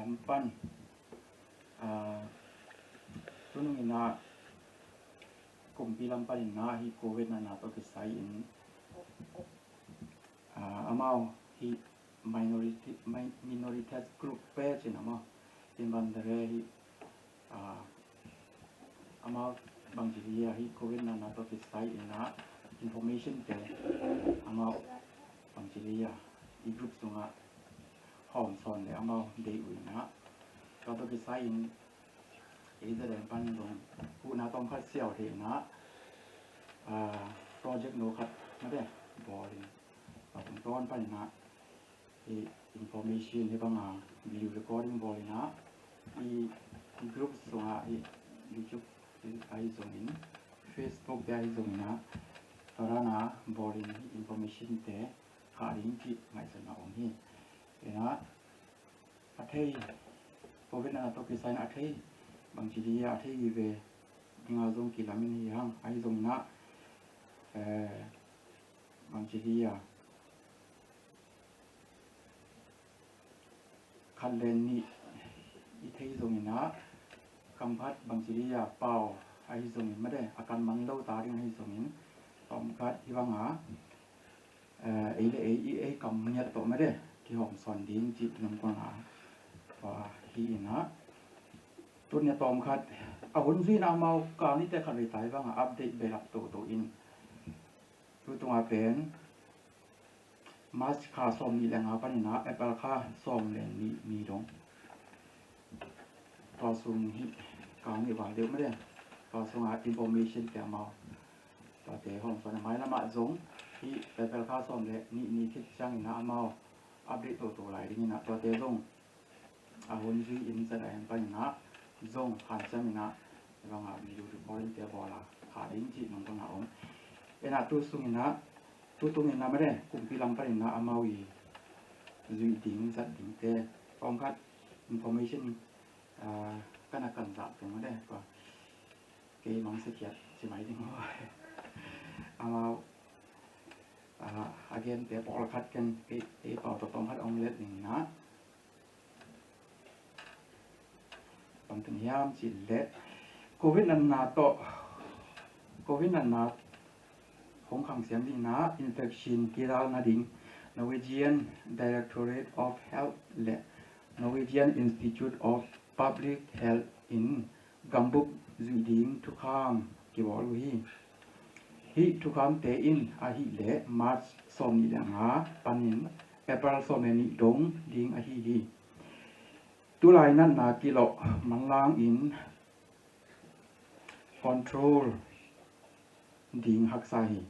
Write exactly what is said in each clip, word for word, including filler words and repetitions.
Lam pan, ah, tunung in ah kumpi lam panin ah hih Covid natna tawh kisai in, ah, amau hih minority, mi-, minoritized group page in amau, in bandare hih, ah, amau bangci dia hih Covid natna tawh kisai in ah information te amau bangci dia i group sungah hawmsawn le amau deih uh in ah, tua tawh kisai in ei Zalen pan zong huhna tawm khat siau thei in ah, ah, project no khat mate bawl in, ah, kum tawn pan in ah i information hih banga video recording bawl in ah, i group sungah, i YouTube ahi zongin, Facebook te ahi zongin ah, tua dan a bawl in information te khah ding cih ngaihsutna om hi. In ah a thei, Covid natna tawh kisai in a thei bangci dia a thei vive ding a zong kilamin hi hang, ahi zongin ah, eh, bangci dia khat le nih i thei zongin ah, kam khat bangci dia pau ahi zongin mate, a kan man lo ta ding ahi zongin, tawm khat hih banga, eh, ei le ei i ei kam ngiat tawh mate kihawmsawn ding cih nungkong a, ah, hi in ah, tun a tawm khat a hun zui in ah amau kal nite khat vei ta hih banga update behlap toto in, tu tunga pen March kha sawm nih le nga panin ah April kha sawm le nih ni dong, tua sung hih kal nih val deuh mate, tua sungah information te amau tuate hawmsawn a, mailamah zong hih April kha sawm le nih ni khit ciangin ah amau update toto lai dingin ah tuate zong a hun zui in Zalen panin ah zong hanciam in ah hih banga video recording te bawl a khah ding cih nungkong a om. In ah tu sungin ah, tu tungin ah mate kumpi lam panin ah amau i zuih ding zat ding te tawm khat information, ah, kan a kan zah teng mate, tua kei mangsia kiat ci mai ding maw. Amau, ah, a gen te pawl khat ken kei, kei pau tawh tawm khat ong let ding in ah, bangtan hiam cih leh Covid natna tawh, Covid natna hong khang siam ding in ah infection kidal nading Norwegian Directorate of Health le Norwegian Institute of Public Health in gambup zuih ding thukham kibawl uh hi. Hih thukhamte in ahih leh March sawm nih le nga panin April sawm le nih dong ding ahi hi. Tulai natna kilawh manlang in control ding haksa hi.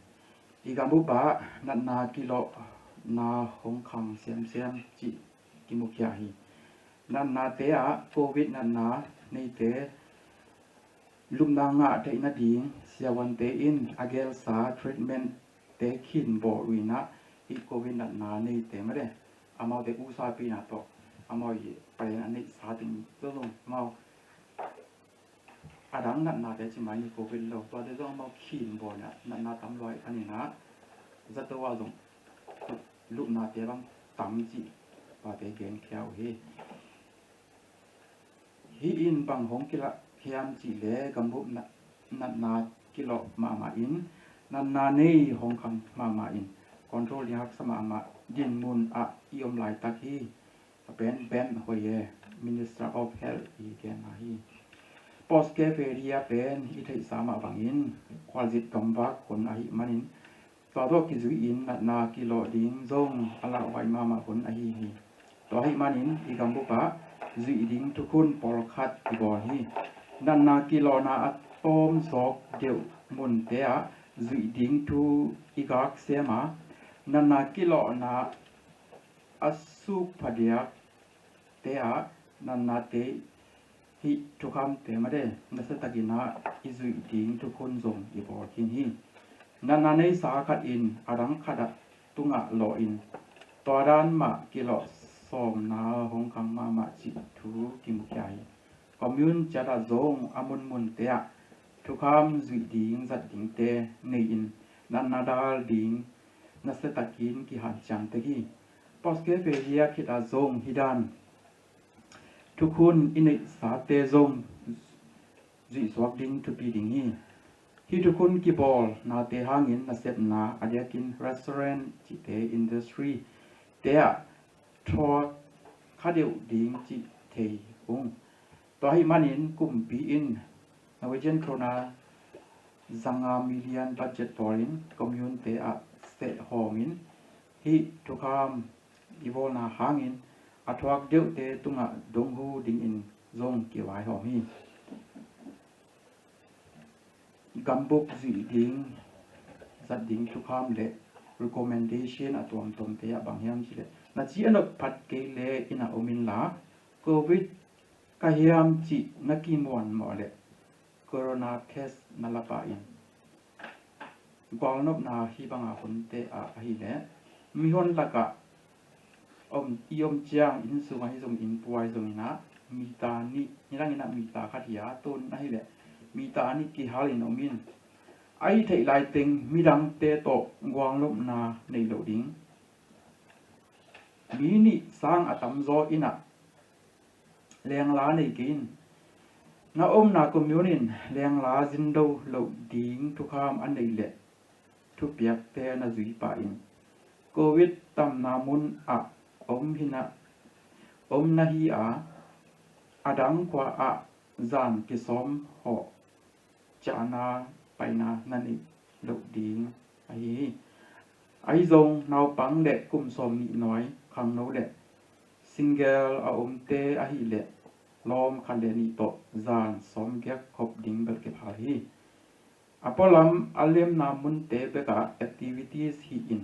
I gambup ah natna kilawhna hong khang semsem cih kimukhia hi. Natnate ah Covid natna neite lupna ngah theih nading siavuante in a gelsa treatment te khin bawl uh in ah, hih Covid natna neite mate amaute usapi na tawh amau i palen a neihsa ding zong amau a dang natnate ci mai ni, Covid lo, tuate zong amau khin bawl in ah natna tam lua ahih panin ah zato ah zong lupnate bang tam cih tuate genkhia uh hi. Hih in bang hong kilak hiam cih leh gambup nat, natna kilawh mahmah in, natna nei hong khang mahmah in, control ding haksa mahmah dinmun ah i om laitak hi. A pen Ben Hoye, Minister of Health i genna hi. Post Cafe Area pen i theihsa mah bangin khualzin gamvak hun ahih manin tua tawh kizui-in natna kilawh ding zong a lauhuai mahmah hun ahi hi. Tua ahih manin i gambup ah zuih ding thukhun pawlkhat i bawl hi. Natna kilawhna a tawm zawk deuh munte ah zuih ding thu i gak sem a, natna kilawhna a suk phadiakte ah natnate hih thukhamte mate nasiatakin ah i zuih ding thukhun zong i bawl khin hi. Natna neisa khat in a dang khat ah tungah lawh in tua dan mah kilawh sawmna hong khang mahmah cih thu kimukhia hi. Commune ciat ah zong a munmunte ah thukham zuih ding zat dingte nei in natna dal ding nasiatakin kihanciam tek hi. Post Cafe Area khit ah zong hih dan thukhun i neihsate zong zuihsuak ding thupi ding hi. Hih thukhun kibawl nate hangin nasepna a diakin restaurant cihte industry te ah thuak kha deuh ding cih thei ung. Tua ahih manin kumpi in Norwegian krona zanga million budget bawlin commune te ah seh hawmin hih thukham i bawlna hangin a thuak deuhte tungah donghu dingin zong kivaihawm hi. Gambup zuih ding zat ding thukham le recommendation a tuamtuamte ah bang hiam cih leh na ci a nop phat kei le inn ah om inla covid ka hiam cih na kimuan mawh leh corona test na la pah in. Gualnopna hih banga hunte ah ahileh mihon lakah om i om ciang inn sung ahi zong inn puai zong inah mita nih nidang inah mita khat hi a tun ahileh mita nih kihal in om in. Ahi theih laiteng midangte tawh gualnopna nei lo ding. Mi nih sang a tamzaw inah lengla nei kei in. Na omna commune in lengla zindo loh ding thukham a neih leh thupiakte na zui pah in. Covid tamna mun ah om hinah om na hi a a dang khua ah zan kisawm hawh ciahna paina na neih loh ding ahi hi. Ahi zong naupang le kum sawm nih nuai khangno le single a omte ahileh lawm khat le nih tawh zan sawm giak khop ding bel kiphal hi. A pualam a lemna munte bekah activities hi in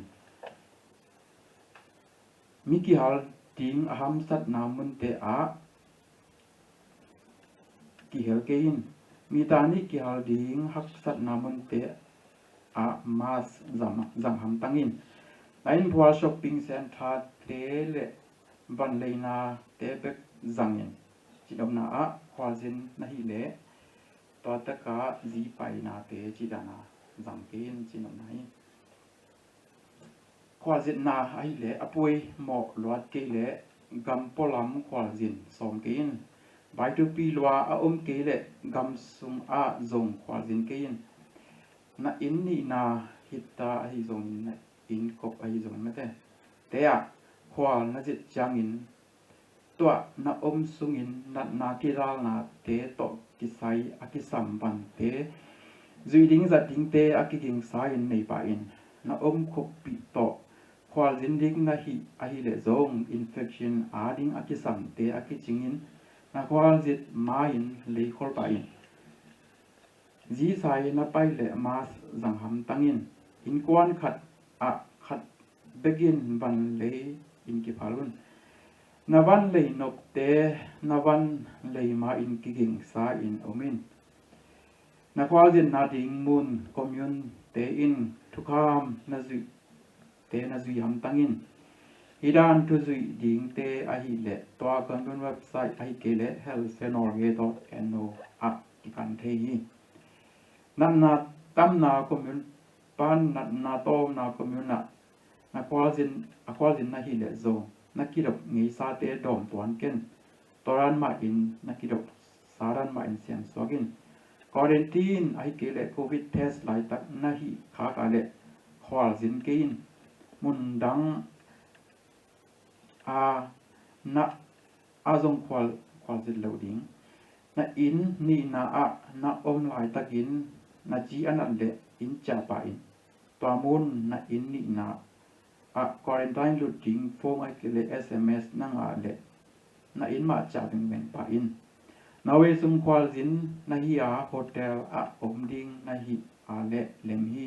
mi kihal ding a hamsatna munte ah kihel kei in. Mita nih kihal ding haksatna munte ah mask zang hamtang in. Na inn phual shopping centre te le vanleina te bek zangin. Cinomna ah khualzin na hih leh tua taka zipaina te cidana zang kei in cinomna hi. Khualzinna ahileh a puai mawh luat kei leh gam pualam khualzin sawm kei in. Vaitupi lua a om kei leh gam sung ah zong khualzin kei in. Na inn nihna hita ahi zongin na inn kop ahi zongin mate te ah khual na zit ciangin tuah na om sungin natna kidalnate tawh kisai a kisam vante zuih ding zat dingte a kigingsa in nei pah in. Na om khuppih tawh khualzin ding na hih ahileh zong infection a ding a kisamte a kicingin na khualzit ma-in leikhol pah in. Zisai na pai le mask zang hamtang in. Innkuan khat ah khat bekin van lei in kiphal un. Na van lei nopte na van lei ma-in kigingsa in om in. Na khualzinna ding mun commune te in thukham na zuih te na zui hamtang in. Hih dan thuzuih dingte ahileh tua commune website ahi kei leh health norway dot no ah kikan thei hi. Natna tamna commune pan natna tawmna commune ah na khualzin a khualzin na hileh zong na kidop ngeisate dawm tuan ken. Tua dan mah in na kidop sa dan mah in siansuak in. Quarantine ahi kei leh covid test laitak na hih khak a leh khualzin kei in. Mun dang a na a zong khual khualzin lo ding. Na inn nihna ah na om laitakin na ci a nat leh inn ciah pah in. Tua mun na inn nihna ah quarantine lut ding phone ahi kei leh S M S na ngah leh na inn mah ciah vengveng pah in. Norway sung khualzin na hi a hotel ah om ding na hi a leh lem hi.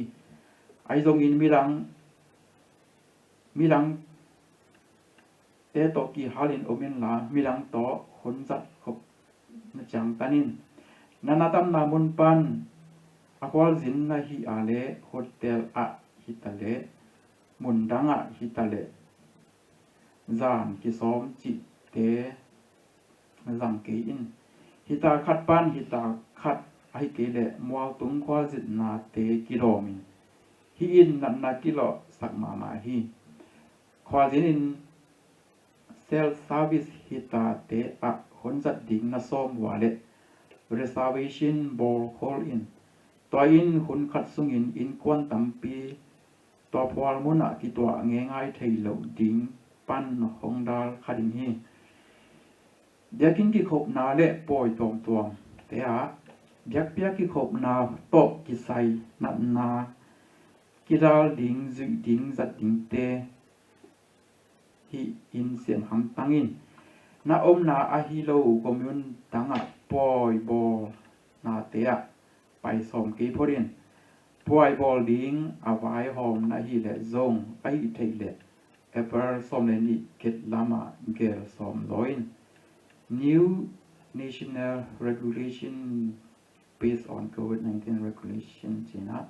Ahi zongin midang midang te tawh kihalin om inla midang tawh honzat khop na ciangtan in. Na na tamna mun pan a khualzin na hi a leh hotel ah hi ta leh mun dang ah hi ta leh zan kisawm cihte zang kei in. Hita khat pan hita khat ahi kei leh mualtung khualzinna te kidawm in. Hih in natna kilawhsak mahmah hi. Khualzin in self service hitate ah hun zat ding na sawm uh a leh reservation bawl khol in. Tua in hun khat sungin innkuan tampi tua phual munah kituah ngeingai thei loh ding pan hong dal kha ding hi. Biakinn kikhopna le pawi tuamtuamte ah biakpiak kikhopna tawh kisai natna kidal ding, zuih ding, zat dingte hih in siam hamtang in. Na omna ahi lo commune dangah pawi bawlnate ah pai sawm kei phot in. Pawi bawl ding a vaihawm na hih leh zong, ahih theih leh April sawm le nih khet lamah gel sawm zaw in. New National Regulation based on COVID nineteen regulation cih in ah,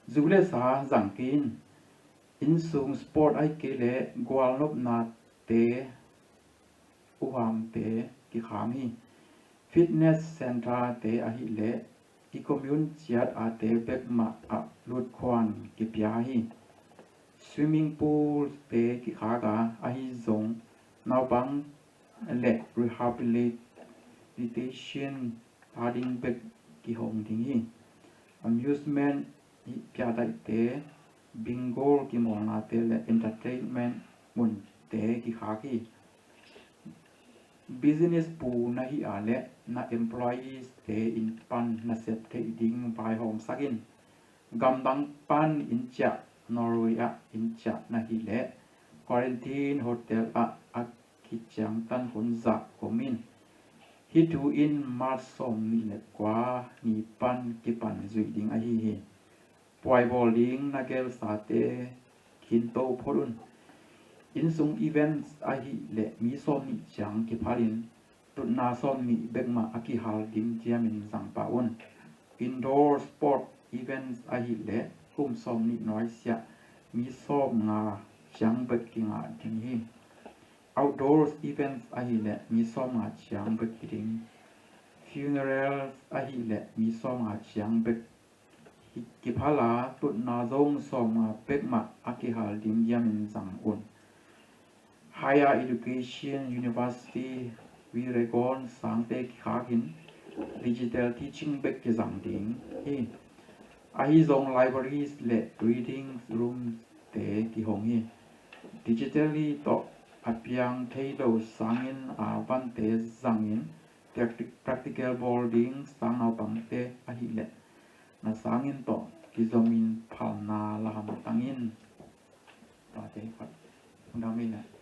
zu le sa zang kei in. Innsung sport ahih kei leh gualnopnate, uhamte kikham hi. Fitness centre-te ahih leh i commune ciat ate bek mah ah lutkhuan kipia hi. Swimming pool-te kikhak a, ahi zong naupang le rehabilitation a ding bek kihong ding hi. Amusement piakdaihte, bingo kimawlnate le entertainment munte kikhak hi. Business pu na hih a leh na employees-te inn pan na sep theih ding vaihawmsak in. Gamdang pan inn ciah, Norway ah inn ciah na hih leh quarantine hotel ah a kiciangtan hun zah kum in. Hih thu in March sawm nih le kua ni pan kipan zuih ding ahi hi. Pawi bawl ding na gelsate khinto phot un. Innsung events ahih leh mi sawm nih ciang kiphal in, tutna sawm nih bek mah a kihal ding diamin zang pah un. Indoor sport events ahih leh kum sawm nih nuaisiah mi sawm nga ciang bek kingah ding hi. Outdoors events ahih leh mi sawm nga ciang bek kiding. Funerals ahih leh mi sawm nga ciang bek kiphal a, tutna zong sawm nga bek mah a kihal ding diamin zang un. Higher education, university, viregon sangte kikhak in digital teaching bek kizang ding hi. Ahi zong libraries le reading rooms-te kihong hi. Digitally tawh a piang thei lo sangin a vante zangin practi-, practical bawl ding sang naupangte ahih leh na sangin tawh kizomin phalna la hamtang in. Tate khat. Undam in ah.